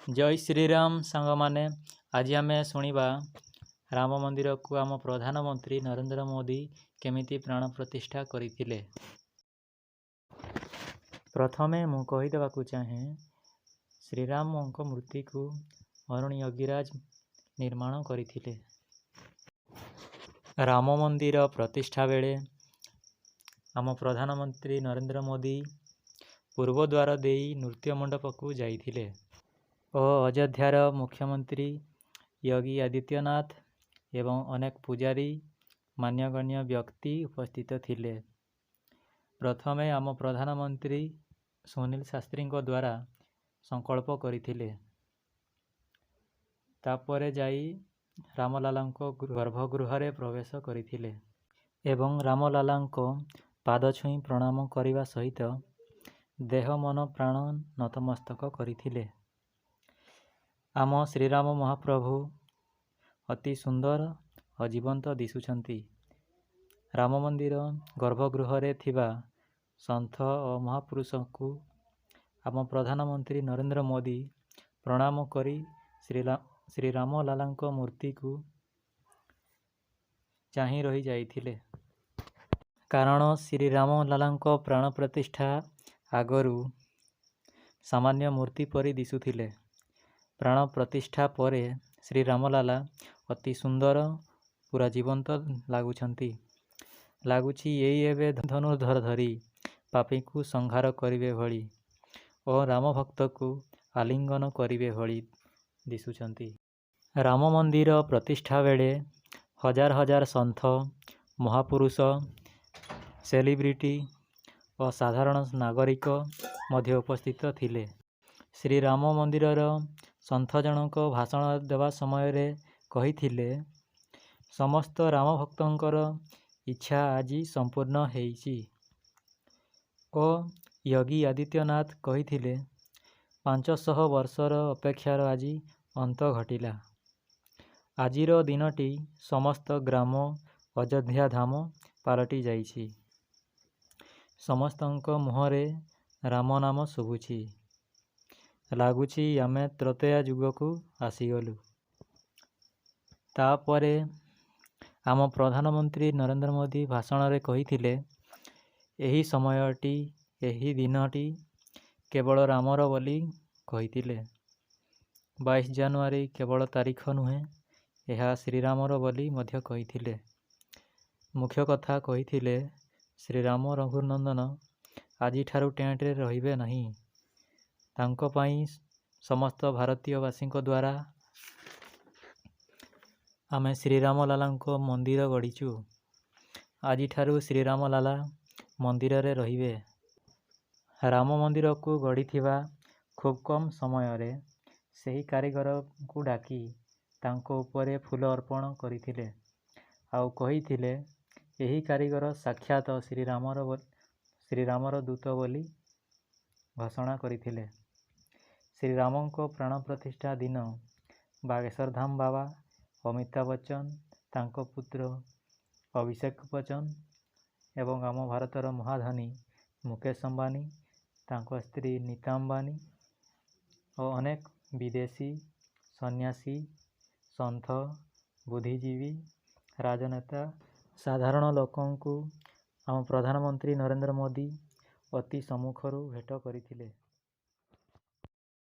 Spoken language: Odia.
ଜୟ ଶ୍ରୀରାମ ସାଙ୍ଗମାନେ, ଆଜି ଆମେ ଶୁଣିବା ରାମ ମନ୍ଦିରକୁ ଆମ ପ୍ରଧାନମନ୍ତ୍ରୀ ନରେନ୍ଦ୍ର ମୋଦି କେମିତି ପ୍ରାଣ ପ୍ରତିଷ୍ଠା କରିଥିଲେ। ପ୍ରଥମେ ମୁଁ କହିଦେବାକୁ ଚାହେଁ, ଶ୍ରୀରାମଙ୍କ ମୂର୍ତ୍ତିକୁ ଅରୁଣ ୟୋଗୀରାଜ ନିର୍ମାଣ କରିଥିଲେ। ରାମ ମନ୍ଦିର ପ୍ରତିଷ୍ଠା ବେଳେ ଆମ ପ୍ରଧାନମନ୍ତ୍ରୀ ନରେନ୍ଦ୍ର ମୋଦି ପୂର୍ବ ଦ୍ୱାର ଦେଇ ନୃତ୍ୟ ମଣ୍ଡପକୁ ଯାଇଥିଲେ ଓ ଅଯୋଧ୍ୟାର ମୁଖ୍ୟମନ୍ତ୍ରୀ ୟୋଗୀ ଆଦିତ୍ୟନାଥ ଏବଂ ଅନେକ ପୂଜାରୀ, ମାନ୍ୟଗଣ୍ୟ ବ୍ୟକ୍ତି ଉପସ୍ଥିତ ଥିଲେ। ପ୍ରଥମେ ଆମ ପ୍ରଧାନମନ୍ତ୍ରୀ ସୁନୀଲ ଶାସ୍ତ୍ରୀଙ୍କ ଦ୍ୱାରା ସଂକଳ୍ପ କରିଥିଲେ। ତାପରେ ଯାଇ ରାମଲାଲାଙ୍କ ଗର୍ଭଗୃହରେ ପ୍ରବେଶ କରିଥିଲେ ଏବଂ ରାମଲାଲାଙ୍କ ପାଦ ଛୁଇଁ ପ୍ରଣାମ କରିବା ସହିତ ଦେହ ମନ ପ୍ରାଣ ନତମସ୍ତକ କରିଥିଲେ। ଆମ ଶ୍ରୀରାମ ମହାପ୍ରଭୁ ଅତି ସୁନ୍ଦର ଓ ଜୀବନ୍ତ ଦିଶୁଛନ୍ତି। ରାମ ମନ୍ଦିର ଗର୍ଭଗୃହରେ ଥିବା ସନ୍ଥ ଓ ମହାପୁରୁଷଙ୍କୁ ଆମ ପ୍ରଧାନମନ୍ତ୍ରୀ ନରେନ୍ଦ୍ର ମୋଦି ପ୍ରଣାମ କରି ଶ୍ରୀରାମଲାଲାଙ୍କ ମୂର୍ତ୍ତିକୁ ଚାହିଁ ରହିଯାଇଥିଲେ। କାରଣ ଶ୍ରୀରାମଲାଲାଙ୍କ ପ୍ରାଣ ପ୍ରତିଷ୍ଠା ଆଗରୁ ସାମାନ୍ୟ ମୂର୍ତ୍ତି ପରି ଦିଶୁଥିଲେ। ପ୍ରାଣ ପ୍ରତିଷ୍ଠା ପରେ ଶ୍ରୀରାମଲାଲା ଅତି ସୁନ୍ଦର, ପୁରା ଜୀବନ୍ତ ଲାଗୁଛନ୍ତି। ଲାଗୁଛି ଏଇ ଏବେ ଧନୁର୍ଧର ଧରି ପାପୀଙ୍କୁ ସଂହାର କରିବେ ଭଳି ଓ ରାମ ଭକ୍ତକୁ ଆଲିଙ୍ଗନ କରିବେ ଭଳି ଦିଶୁଛନ୍ତି। ରାମ ମନ୍ଦିର ପ୍ରତିଷ୍ଠା ବେଳେ ହଜାର ହଜାର ସନ୍ଥ, ମହାପୁରୁଷ, ସେଲିବ୍ରିଟି ଓ ସାଧାରଣ ନାଗରିକ ମଧ୍ୟ ଉପସ୍ଥିତ ଥିଲେ। ଶ୍ରୀରାମ ମନ୍ଦିରର ସନ୍ଥ ଜଣକ ଭାଷଣ ଦେବା ସମୟରେ କହିଥିଲେ, ସମସ୍ତ ରାମ ଭକ୍ତଙ୍କର ଇଚ୍ଛା ଆଜି ସମ୍ପୂର୍ଣ୍ଣ ହେଇଛି। ଓ ୟୋଗୀ ଆଦିତ୍ୟନାଥ କହିଥିଲେ, 500 ବର୍ଷର ଅପେକ୍ଷାର ଆଜି ଅନ୍ତ ଘଟିଲା। ଆଜିର ଦିନଟି ସମସ୍ତ ଗ୍ରାମ ଅଯୋଧ୍ୟା ଧାମ ପାଲଟି ଯାଇଛି। ସମସ୍ତଙ୍କ ମୁହଁରେ ରାମ ନାମ ଶୁଭୁଛି। ଲାଗୁଛି ଆମେ ତ୍ରେତୟା ଯୁଗକୁ ଆସିଗଲୁ। ତାପରେ ଆମ ପ୍ରଧାନମନ୍ତ୍ରୀ ନରେନ୍ଦ୍ର ମୋଦି ଭାଷଣରେ କହିଥିଲେ, ଏହି ସମୟଟି, ଏହି ଦିନଟି କେବଳ ରାମର ବୋଲି କହିଥିଲେ। 22 ଜାନୁଆରୀ କେବଳ ତାରିଖ ନୁହେଁ, ଏହା ଶ୍ରୀରାମର ବୋଲି ମଧ୍ୟ କହିଥିଲେ। ମୁଖ୍ୟ କଥା କହିଥିଲେ, ଶ୍ରୀରାମ ରଘୁନନ୍ଦନ ଆଜିଠାରୁ ଟେଣ୍ଟରେ ରହିବେ ନାହିଁ। ତାଙ୍କ ପାଇଁ ସମସ୍ତ ଭାରତୀୟବାସୀଙ୍କ ଦ୍ୱାରା ଆମେ ଶ୍ରୀରାମଲାଲାଙ୍କ ମନ୍ଦିର ଗଢ଼ିଛୁ। ଆଜିଠାରୁ ଶ୍ରୀରାମଲାଲା ମନ୍ଦିରରେ ରହିବେ। ରାମ ମନ୍ଦିରକୁ ଗଢ଼ିଥିବା ଖୁବ୍ କମ୍ ସମୟରେ ସେହି କାରିଗରଙ୍କୁ ଡାକି ତାଙ୍କ ଉପରେ ଫୁଲ ଅର୍ପଣ କରିଥିଲେ। ଆଉ କହିଥିଲେ, ଏହି କାରିଗର ସାକ୍ଷାତ ଶ୍ରୀରାମର ଦୂତ ବୋଲି ଘୋଷଣା କରିଥିଲେ। ଶ୍ରୀରାମଙ୍କ ପ୍ରାଣ ପ୍ରତିଷ୍ଠା ଦିନ ବାଗେଶ୍ୱର ଧାମ ବାବା, ଅମିତାଭ ବଚ୍ଚନ, ତାଙ୍କ ପୁତ୍ର ଅଭିଷେକ ବଚ୍ଚନ ଏବଂ ଆମ ଭାରତର ମହାଧନୀ ମୁକେଶ ଅମ୍ବାନୀ, ତାଙ୍କ ସ୍ତ୍ରୀ ନୀତା ଅମ୍ବାନୀ ଓ ଅନେକ ବିଦେଶୀ ସନ୍ନ୍ୟାସୀ, ସନ୍ଥ, ବୁଦ୍ଧିଜୀବୀ, ରାଜନେତା, ସାଧାରଣ ଲୋକଙ୍କୁ ଆମ ପ୍ରଧାନମନ୍ତ୍ରୀ ନରେନ୍ଦ୍ର ମୋଦି ଅତି ସମ୍ମୁଖରୁ ଭେଟ କରିଥିଲେ।